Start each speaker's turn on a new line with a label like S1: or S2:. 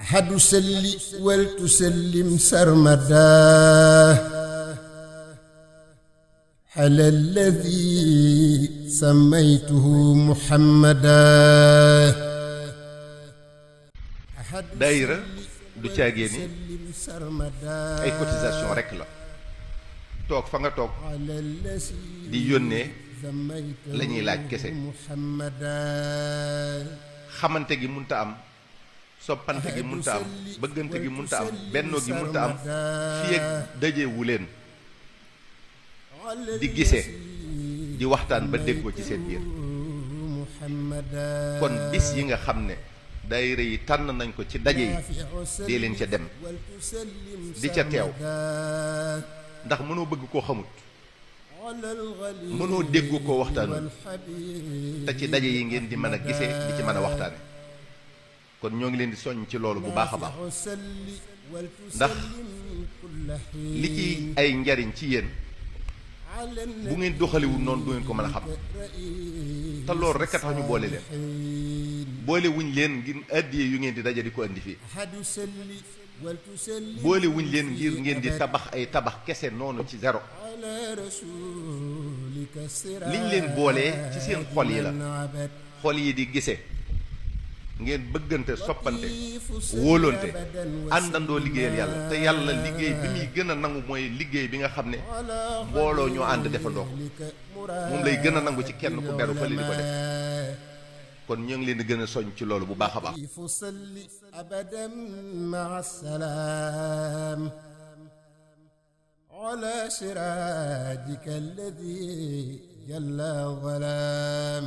S1: أحد سل ولتسلم سرمدا على الذي سميته محمدا.
S2: daayira du caagee ni ay cotisation rekk la toog fa nga toog di yónnee la ñuy laaj kese. xamante gi munta am, soppante gi munta am, bëggante gi munta am, bennoo gi munta am fii ak dajewu leen di gisee di waxtaan ba déggoo ci seen biir. kon bis yi nga xam ne daayira yi tànn nañ ko ci daje yi dee leen ca dem di ca teew, ndax mënoo bëgg koo xamut, mënoo dégg koo waxtaanul te ci daje yi ngeen di mën a gisee di ci mën a waxtaane. kon ñoo ngi leen di soññ ci loolu bu baax a baax, ndax li ci ay njariñ ci yéen bu ngeen doxaliwul noonu du ngeen ko mën a xam. te loolu rek a tax ñu boole leen, boole wuñ leen ngir addiye yu ngeen di daje di ko andi fii, boole wuñ leen ngir ngeen di tabax ay tabax kese noonu ci zéro. liñ leen boolee ci seen xol yi la, xol yi di gise ngeen bëggante, soppante, wóolonte, àndandoo liggéeyal yàlla. te yàlla liggéey bi muy gën a nangu mooy liggéey bi nga xam ne mbooloo ñoo ànd defandoo ko, moom lay gën a nangu ci kenn ku beru fële di ko def. kon ñoo ngi leen di gën a soñ ci loolu bu baax a baax.
S1: على سراجك الذي جل ظلام